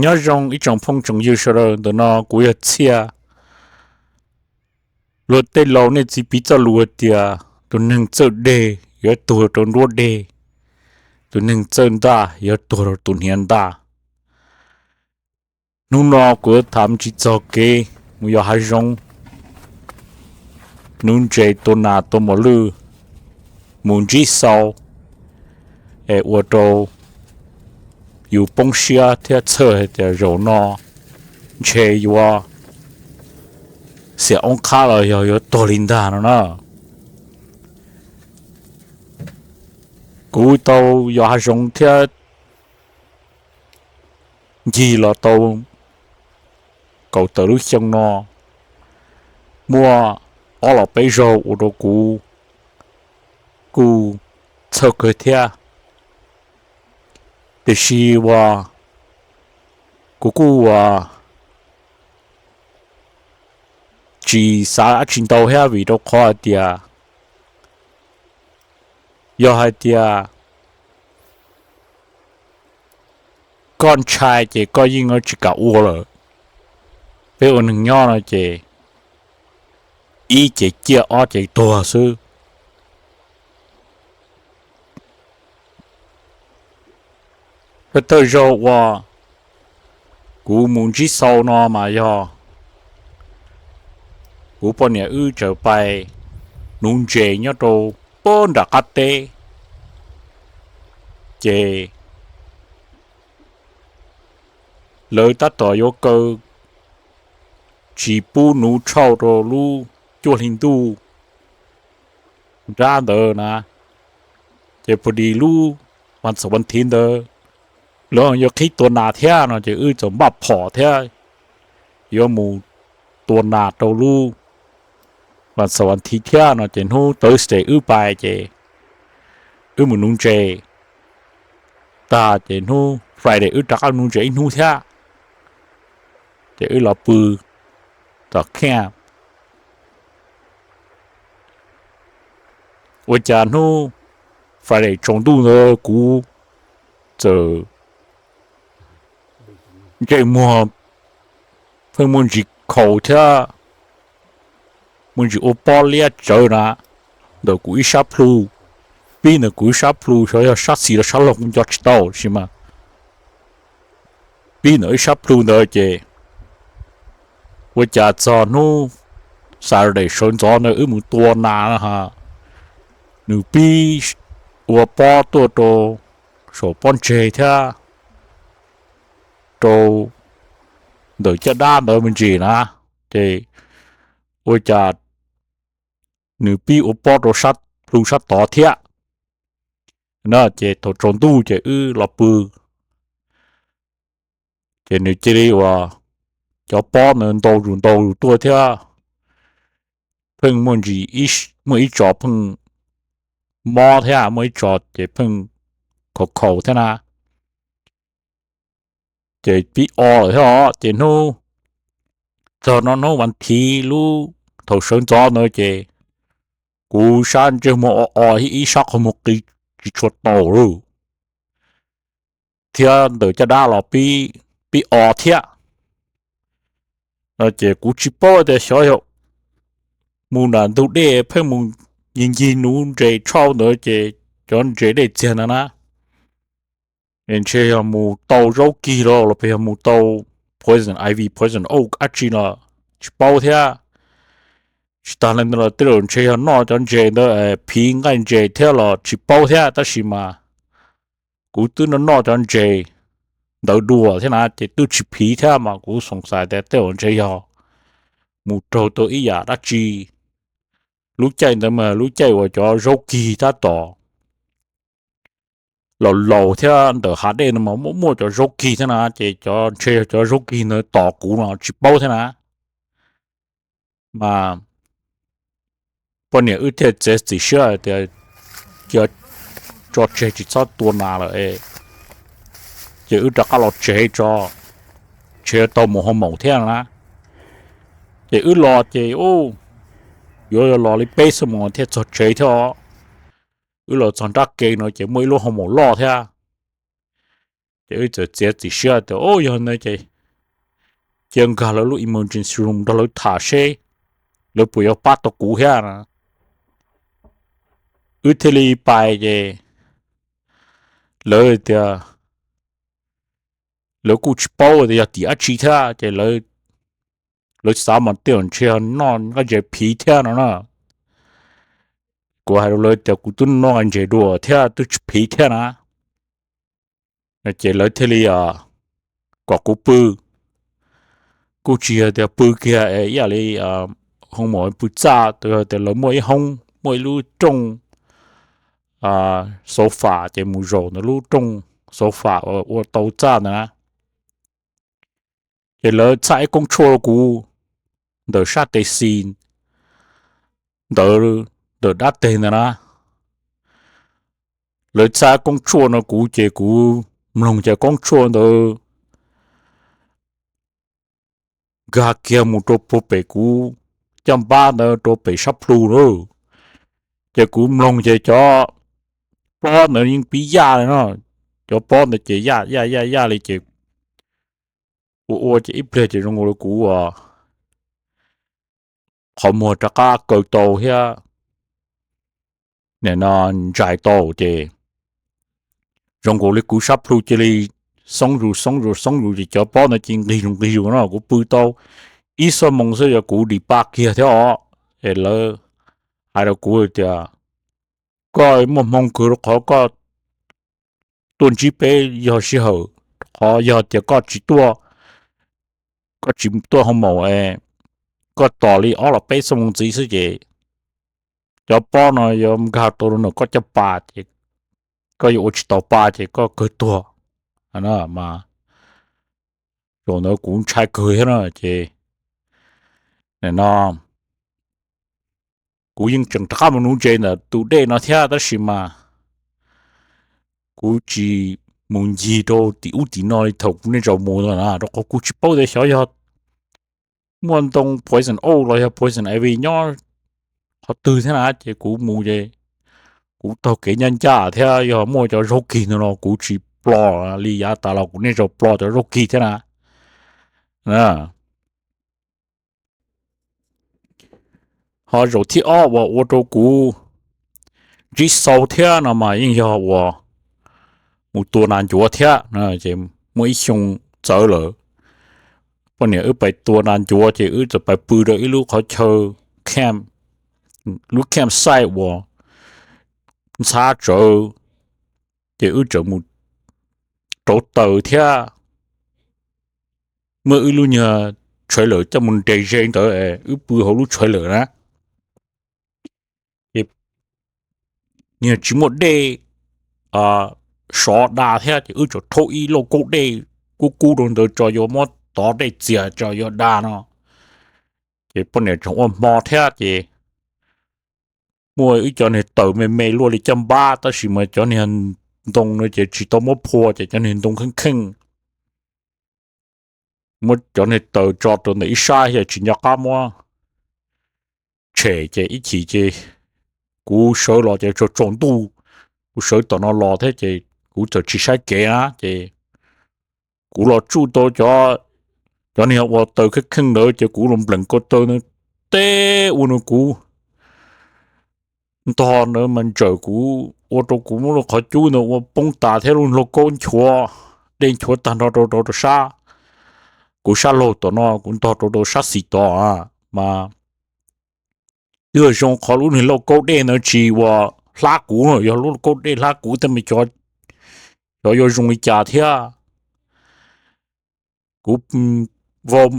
Nyob zoo ib tsoom phooj tsoom ywg sawv daws, ntawm no kuv yog Txhiaj. Luag tej laus nej txiv piv txoj lus hais tias tus neeg txawj deg yuav tuag rau nruab deg, tus neeg txawj ntaj yuav tuag rau tus hniav ntaj. Hnub no kuv yuav tham tsis txog kev mus yos hav zoov, nuv ntses, tua nas tua mos lwj, mus ntsib xau, es ua rau yus poob siab thiab txhawj hais tias zaum no ntshe yuav xiam oob qhab los yog yuav tuag li ntag no na. Kuv tau yos hav zoov thiab ncig los tau kaum tawm lub xyoo no, muaj ob los peb zaug ua rau kuv kuj txhawj kawg thiab. Tiam sis uas kuv kuj uas tsis xav dab tsi ntau thiab, vim rau qhov hais tias yog hais tias koj ntshai ces koj yeej tsis kam ua lawm. Peb ua neeg nyob no ces ib ces ciaj ob ces tuag xwb. Thawj thawj zaug uas kuv mus ntsib xau no mas yog kuv poj niam wb txawm pais nuv ntses nyob rau puag nram qab teb, ces lawv tab tom yuav kaw tsis pub nuv tshauj rau lub cuaj hli ntuj nrab ntawd na. Ces pus dis lub vas xaum vas thiv ntawd lawv yuav qhib tua nas thiab no ces wb txawm npaj phom thiab yuav mus tua nas rau lub vas xaum vas thiv thiab no ces hnub Thursday wb pais ces wb mus nuv ntses tag ces hnub Friday wb rov qab nuv ntses ib hnub thiab. Ces wb los pw tom camp. Ua cas hnub Friday tsaus ntuj ntawd kuv txawm ntsej muag pheej muaj ntsis khaus thiab muaj ntsis ua pob liab tsawv na ntawm kuv ib sab plhu. Pib ntawm kuv ib sab plhu, xyov yog sab xis los sab laug kuv nco tsis tau sis mas pib ntawm ib sab plhu ntawd ces ua cas txog hnub Saturday sawv ntxov ntawd wb mus tua nas na ha, nws pib ua pob tuaj rau saum pob ntseg thiab rau ntawm caj dab ntawd me ntsis na, ces ua cas nws pib ua pob rau sab plhu sab tod thiab na. Ces thaum tsaus ntuj ces wb los pw, ces nws cia li uas cov pob ntawd ntau zus ntau zus tuaj thiab. Pheej muaj ntsis, muaj ib tso pheej mob thiab muaj ib tso ces pheej khaus khaus thiab na. Ces pib o lawm thiab os. Ces hnub txog no hnub vas thiv lub thaum sawv ntxov ntawd ces kuv sab ntsej muag o o, ib sab qhov muag qis tsis tshua taus lawm, thiab ntawm caj dab los pib o thiab. Ces kuv tsis paub tias xyov yog mus nram ntug dej pheej mus ncig ncig nuv ntses tshauj ntawd ces cov ntses dej txiag ntawd na, ntshe yog mus tau zaub kig los los puas yog mus tau poison ivy, poison oak dab tsi los tsis paub thiab. Tsis tas li ntawd los tej zaum ntshe yog noj cov ntses ntawd phiv nqaij ntses thiab los tsis paub thiab, tab sis mas kuv twb noj noj cov ntses ntawd dua thiab na ces twb tsis phiv thiab mas kuv xoom xais tias tej zaum ntshe yog mus raug tau ib yam dab tsi. Lub caij ntawd mas lub caij uas cov zaub kig tab tom laus laus thiab ntawm hav dej no mas muaj muaj cov zaub kig thiab na ces cov ntshe yog cov zaub kig ntawd tom kuv no tsis paub thiab na. Mas poj niam wb thiaj txiav txim siab hais tias cia tso tseg tsis txhob tua nas lawm, ces wb rov qab los tsev tso, ntshe tau mus hoo maum thiab na. Ces wb los ces yuav los li peb xuab moos thiaj txog tsev thiab os. Wb los txog nrab ke no ces muaj ib lub hoo maum loj thiab. Ces wb txawm txiav txim siab tias, o, yog ntawd ces cia nkag lawv lub emergency room nrog lawv tham seb lawv puas yuav pab tau kuv thiab na. Wb thiaj li pais ces lawv tias lawv kuj tsis paub tias yog tim dab tsi thiab ces lawv xav mas tej zaum ntshe noj nqaij ntses phiv thiab no na. Kuv hais rau lawv tias kuv twb noj nqaij ntses dua thiab twb tsis phiv thiab na. Ces lawv thiaj li kom kuv pw. Kuj tsis yog tias pw kiag ib yam li hoo maum pw txaj, tias lawv muaj ib hoob, muaj ib lub rooj sofa, ces mus zaum ntawm lub rooj sofa ua tau txaj ntawd na. Ces lawv txhaj ib koob tshuaj rau kuv ntawm sab tes xis ntawd, ntawm dab teg ntawd na. Lawv txhaj koob tshuaj no kuv ces kuv mloog ces koob tshuaj ntawd nkag kiag mus rau puag pem kuv caj npab ntawd rau pem sab plhu lawm. Ces kuv mloog ces cov pob ntawd yeej pib yaj li no. Cov pob ntawd ces yaj yaj yaj yaj li ces ua ua ces ib pliag ces zoo li kuv qhov muag rov qab kaw tau thiab nim no ntsais tau ces zoo nkaus li kuv sab plhu cia li xoob zus xoob zus xoob zus ces cov pob ntawd ces nqig zus nqig zus no kuv pw tau ib xuab moos xwb yog kuv dim pa kiag thiab os. Es lawv hais rau kuv tias koj muaj hmoo kawg rau qhov koj tuaj ntsib peb yog sij hawm, qhov yog tias koj tsis tuaj, koj tsis tuaj hoo maum, koj tos li ob los peb xuab moos ntxiv xwb ces cov pob no yuav nkag tau rau ntawm koj caj pas ces koj yuav ua tsis tau pa ces koj kawg tuag. Mas zaum ntawd kuv ntshai kawg thiab na ces nim no kuv yeej tseem rov qab mus nuv ntses ntawm tus dej no thiab tab sis mas kuv tsis mus ncig rau tim ub tim no li thaum kuv niaj zaus mus no na, rau qhov kuv tsis paub tias xyov yog muaj ntoo poison oak los yog poison ivy nyob qhov twg thiab na. Ces kuv mus ces kuv taug kev ncaj ncaj thiab yog muaj cov zaub kig ntawd no kuv tsis ploj li yav tas los kuv niaj zaus ploj cov zaub kig thiab na. Ho zaum thib ob uas ua rau kuv ntsib xau thiab no mas yeej yog uas mus tua nas ncuav thiab. Ces muaj ib xyoo txawv lawm, poj niam wb pais tua nas ncuav ces wb txawm pais pw rau ib lub qhov chaw camp, lub campsite uas ntxhab tsawv, ces wb txawm mus rauv taws thiab muab wb lub nyuag trailer coj mus nres ze ntawd, wb pw hauv lub trailer na. Ces niag tsis muaj dej sov da thiab ces wb txawm rhaub ib lauj kaub dej kub kub rau ntawd tso yuav muab tov dej txias tso yuav da no. Ces poj niam tseem ua hmo thiab ces muaj ib co niag taws me me luaj li caj npab tab sis mas cov niag ntoo no ces tsis tau muab phua ces cov niag ntoo kheej kheej. Muab cov niag taws tso rau ntawm ib sab yog tsis nco qab muab tshem ces ib chim ces kuv sawv los ces tsaus tsaus ntuj, kuv sawv tom no los thiab ces kuv txawm tsis saib kev na ces kuv los tsuj tau cov, cov niag ua taws kheej kheej ntawd ces kuv los nplees ko taw ntawd teb ua rau kuv ntog ntawd mas ntsawm kuv ua rau kuv muab lub qhov cub ntawd ua poob tas thiab lub lauj kaub nchuav, dej nchuav tag nrho rau rau rau sab, kuv sab laug tom no kuv ntog rau rau sab xis tod mas twb zoo qhov lub niag lauj kaub dej ntawd tsis ua hlab kuv, yog lub lauj kaub dej hlab kuv tej me cov yuav zoo li cas thiab. Kuv, kuv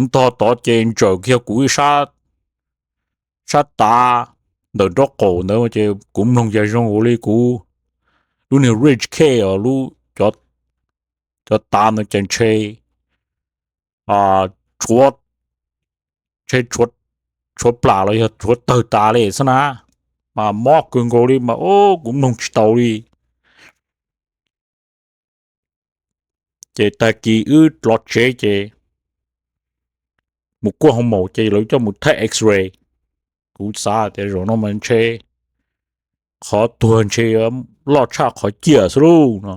ntog tod ces ntsawm kiag kuv sab tav ntawm nraub qaum ntawd ces kuv mloog cas zoo ua li kuv lub niag rib cage os, cov tav ntawd ces ntshe tshuav, ntshe tshuav plam los yog tshuav tawg tas li xwb na, mas mob kawg nkaus li mas kuv mloog tsis tau li. Ces tag kis wb los tsev ces mus kuaj hoo maum ces lawv coj mus thaij X-ray. Kuv xav tias zaum no mas ntshe qhov tuag ntshe loj tshaj qhov ciaj xwb lauj no.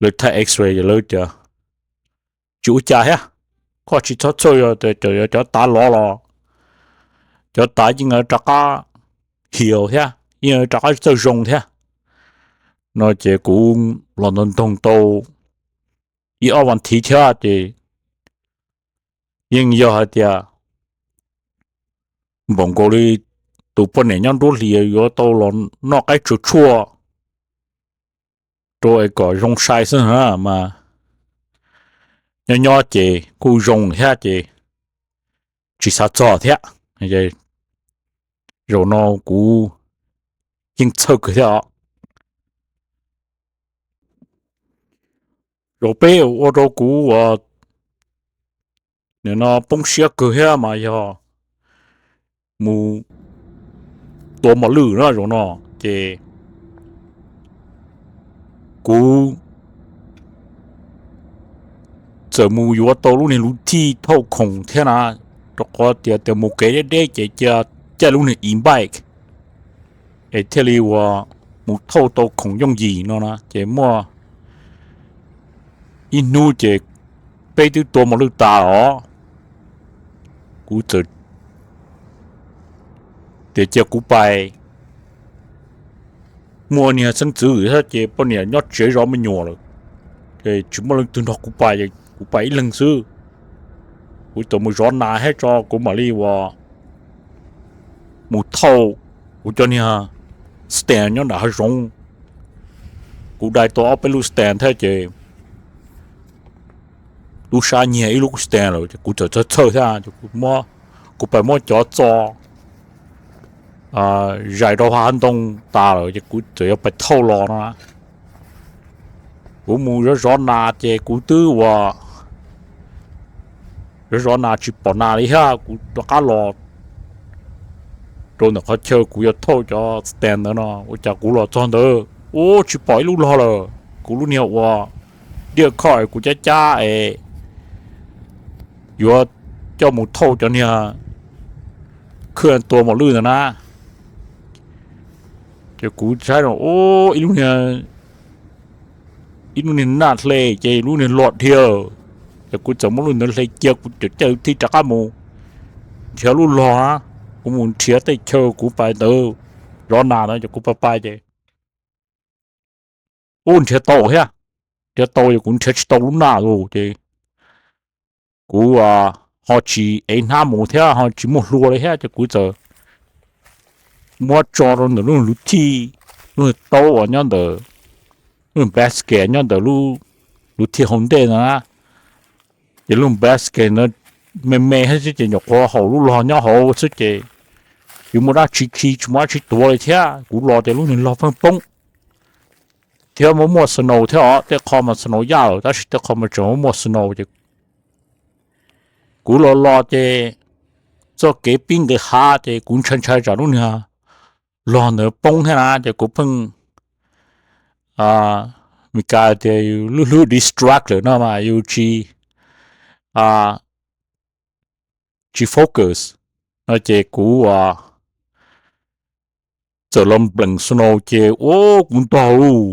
lawv thaij X-ray es lawv tias tsis ua cas thiab, koj tsis txhob txhawj, yog tias cov tav lov los cov tav yeej rov qab heal thiab, yeej rov qab txawj zoo thiab no ces kuv los ntoog ntoog tau ib ob vas thiv thiab ces yeej yog hais tias npaum nkaus li tus poj niam nyob nruab hlis yuav tau los noj qaib tsuag tshuaj rau es kom zoo sai xwb na mas nyob nyob ces kuj zoo thiab ces tsis xav txog thiab. Zaum no kuv yeej txhawj kawg thiab os. Zaum peb ua rau kuv uas nim no poob siab kawg thiab mas yog mus tua mos lwj na zaum no ces kuv txawm mus yuav tau lub niag luv thij thauj khoom thiab na, rau qhov tias tias mus kev deb deb ces cia caij lub niag e-bike es thiaj li uas mus thauj tau khoom yooj yim no na ces muaj ib hnub ces peb twb tua mos lwj tas os. Kuv txawm tias cia kuv pais, muaj niag xeeb ntxwv thiab ces poj niam nyob tsev zov me nyuam lawm, ces tsis muaj leej twg nrog kuv pais, kuv pais ib leeg xwb. Kuv txawm mus zov nas thiab tso kuv mam li uas mus thauj kuv cov niag stand nyob nram hav zoov. Kuv dai tau ob peb lub stand thiab ces tub sab nyiag ib lub stand lawm ces kuv txawm txhawj txhawj thiab ces kuv pais muab cov txo zais rau hav ntoo tas lawm ces kuv txawm yuav pais thauj los no. Kuv mus zov zov nas ces kuv twb uas zov zov nas tsis pom nas li thiab, kuv rov qab los rau ntawm qhov chaw kuv yuav thauj cov stand ntawd no, ua cas kuv los txog ntawd ua tsis pom ib lub log lawm. Kuv lub niag uas diaj khoj kuv cab cab es yuav coj mus thauj cov niag khwj tua mos lwj ntawd na, ces kuv saib ib lub niag, ib lub niag naj hle ces lub niag log dhia, ces kuv txawm muab lub ntawd hle cia kuv caij luv thij rov qab mus nrhiav lub log na. Kuv mus nrhiav tej chaw kuv pais ntawd zov nas ntawd ces kuv pais pais ces ub nrhiav tau thiab, nrhiav tau ces kuv nrhiav tsis tau lub naj lawm ces kuv ho tsis ev hnab mus thiab ho tsis muaj hlua li thiab ces kuv txawm muab tso rau ntawm lub luv thij, lub taub uas nyob ntawm lub basket nyob ntawm lub luv thij hauv ntej ntawd na. Ces lub basket ntawd me me thiab xwb ces nyuam qhuav haum lub log nyob hauv xwb ces tsis muaj dab tsi khi tsis muaj dab tsi tuav li thiab. Kuv los ces lub niag log pheej poob thiab muaj muaj snow thiab os, tej qho mas snow yaj lawm tab sis tej qho mas tseem muaj muaj snow ces kuv los los ces txoj kev pib nqis hav ces kuv ntshai ntshai tsam lub niag log ntawd poob thiab na ces kuv pheej, Meskas tias yus lub hlwb distract lawm no mas yus tsis, tsis focus no ces kuv txawm los npleem snow ces ua kuv ntog lauj.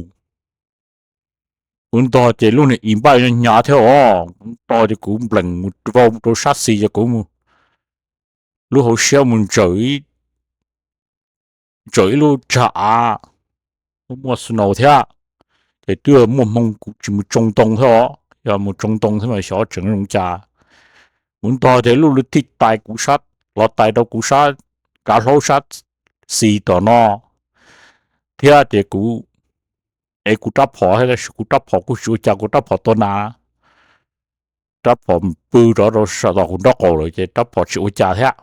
Kuv ntog ces lub niag e-bike nyob hnyav thiab os, kuv ntog ces kuv npleem mus vau rau sab xis ces kuv lub hauv siab mus ntsawm ib lub tsag av muaj snow thiab, ces twb muaj hmoo kuv tsis mus tsoo ntoo thiab os, yog mus tsoo ntoo thiab mas xyov tseem zoo cas. Kuv ntog ces lub luv thij tais kuv sab, los tais rau kuv sab kav hlaub sab xis tom no thiab ces kuv ev kuv rab phom thiab tab sis kuv rab phom kuj tsis ua cas, kuv rab phom tua nas, rab phom pw rov rau saum kuv nraub qaum lawm ces rab phom tsis ua cas thiab.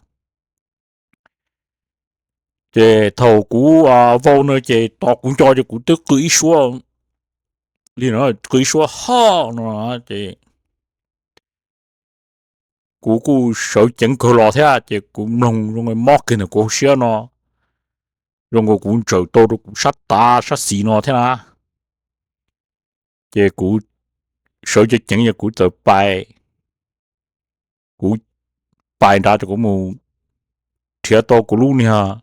Ces thaum kuv vau no ces tos kuv nco ces kuv twb qw ib suab li no, qw ib suab ho no ces kuv kuj sawv ceev kawg los thiab ces kuv mloog zoo mob kiag ntawm kuv hauv siab no, zoo nkaus kuv ntsawm tau rau kuv sab tav sab xis no thiab na. Ces kuv sawv ceev ceev ces kuv txawm pais, kuv pais nrad ces kuv mus nrhiav tau kuv lub niag,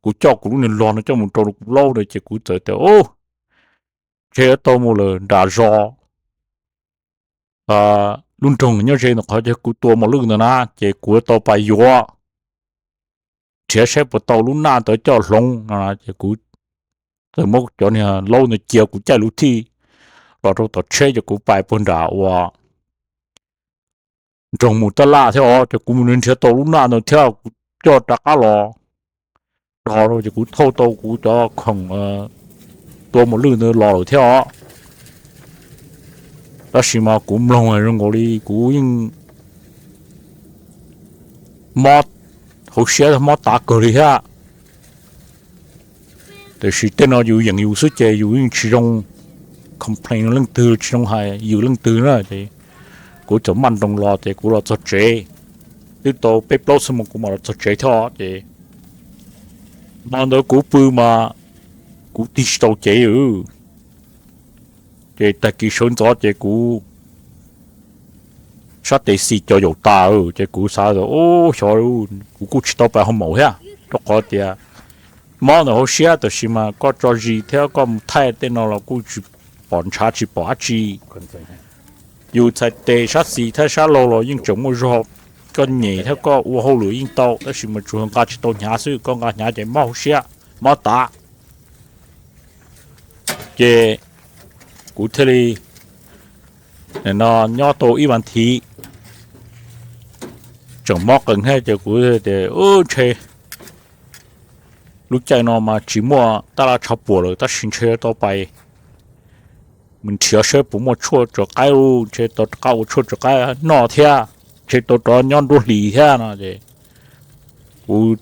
kuv coj kuv lub niag log no coj mus rau kuv laub na ces kuv txawm tias, Ub, ntshe yuav tau mus lawm nram zos lub nroog nyob ze ntawm qhov kuv tua mos lwj ntawd na, ces kuv yuav tau pais yuav, nrhiav saib puas tau lub naj ntawd coj hloov no. Ces kuv txawm muab cov niag laub ntawd cia, kuv caij lub thij los rau tom tsheb, ces kuv pais puag nram uas nroog mus taj laj thiab os, ces kuv mus nrhiav tau lub naj ntawd thiab kuv coj rov qab los do rau, ces kuv thauj tau kuv cov khoom tua mos lwj ntawd los lawm thiab os. Tab sis mas kuv mloog zoo nkaus li kuv yeej mob hauv siab, mob tav kawg li thiab. Tiam sis tej no yus yeem yus xwb ces yus yeej tsis zoo complain leej twg, tsis zoo hais yws leej twg na. Ces kuv txawm maj nroos los ces kuv los txog tsev, twb tau peb plaub xuab moos kuv mam los txog tsev thiab os. Ces hmo ntawd kuv pw mas kuv tig tsis tau cev. Ces tag kis sawv ntxov ces kuv sab tes xis co yaum tas, ces kuv xav tias, Ub, xyov, kuv kuj tsis tau pais hoo maum thiab, rau qhov tias mob ntawm hauv siab, tab sis mas koj tso zis thiab koj mus thaij tej no los kuj tsis pom ntshav tsis pom dab tsi. Yus txhais tes sab xis thiab sab laug los yeej tseem muaj zog, koj nyem thiab koj ua hauj lwm yeej tau, tab sis mas tsuas nqa tsis tau hnyav xwb, koj nqa hnyav ces mob hauv siab, mob tav. Ces kuv thiaj li, nim no nyob tau ib vas thiv, tseem mob qees thiab, ces kuv tias, Ub, ntshe lub caij no mas tsis muaj taj laj tshav puam lawm, tab sis ntshe tau pais mus nrhiav saib puas muaj tshuaj tsuav qaib, ntshe tau rov qab ua tshuaj tsuav qaib noj thiab, ntshe tau rov nyob nruab hlis thiab no. Ces kuv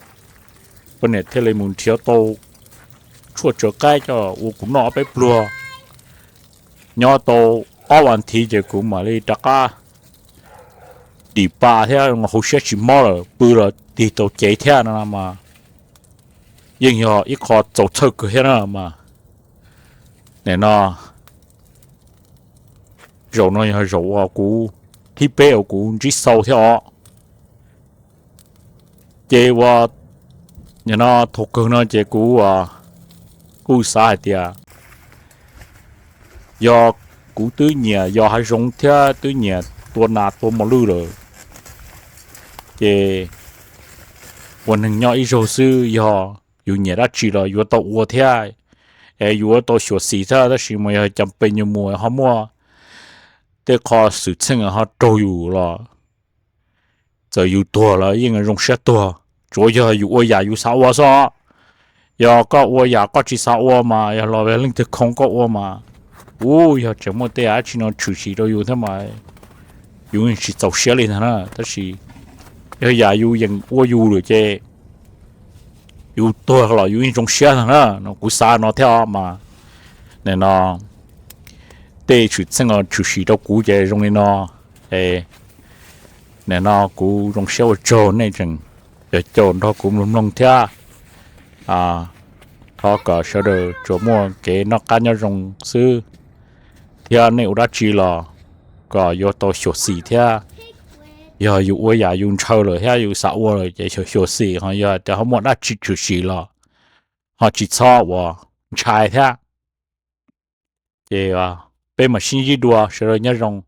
poj niam thiaj li mus nrhiav tau tshuaj tsuav qaib coj ua kuv noj ob peb pluag. Nyob tau ob vas thiv ces kuv mam li rov qab dim pa thiab hauv siab tsis mob lawm, pw los tig tau cev thiab no mas yeej yog ib qho txaus txhawj kawg thiab na mas. Nim no zaum no yog zaum uas kuv thib peb uas kuv ntsib xau thiab os. Ces uas nim no thaum kawg no ces kuv kuj xav hais tias yog kuv twb nyiam yos hav zoov thiab twb nyiam tua nas tua mos lwj lawm, ces ua neeg nyob ib zaug xwb, yog yus nyiam dab tsi los yuav tau ua thiab, es yuav tau xyuam xim thiab, tab sis mas yog cas pes nyuag mus ho muaj tej qho xwm txheej ho raug yus los txawm yus tuag los yeej zoo siab tuag, tsuav yog yus ua yam yus xav ua xwb. Yog koj ua yam koj tsis xav ua mas yog los leej twg khoo koj ua mas, ub, yog tseem muaj tej yam dab tsi no tshwm sim rau yus thiab mas yus yeej tsis txaus siab li ntag na. Tab sis yog yam yus yeem ua yus lawm ces yus tuag los yus yeej zoo siab ntag na, no kuv xav no thiab os mas. Nim no tej xwm txheej tshwm sim rau kuv ces zoo li no. Nim no kuv zoo siab ua tsaug nej tseem caum nrog kuv mloog mloog thiab. Thov kom sawv daws tsuas muaj kev noj qab nyob zoo xwb, thiab nej ua dab tsi los kom yuav tau xyuam xim thiab. Yog yus ua yam yus ntshaw lawm thiab yus xav ua lawm ces xyuam xim, ho yog tias ho muaj dab tsi tshwm sim los ho tsis txhob ua ntshai thiab. Ces peb mam sib ntsib dua, sawv daws nyob zoo.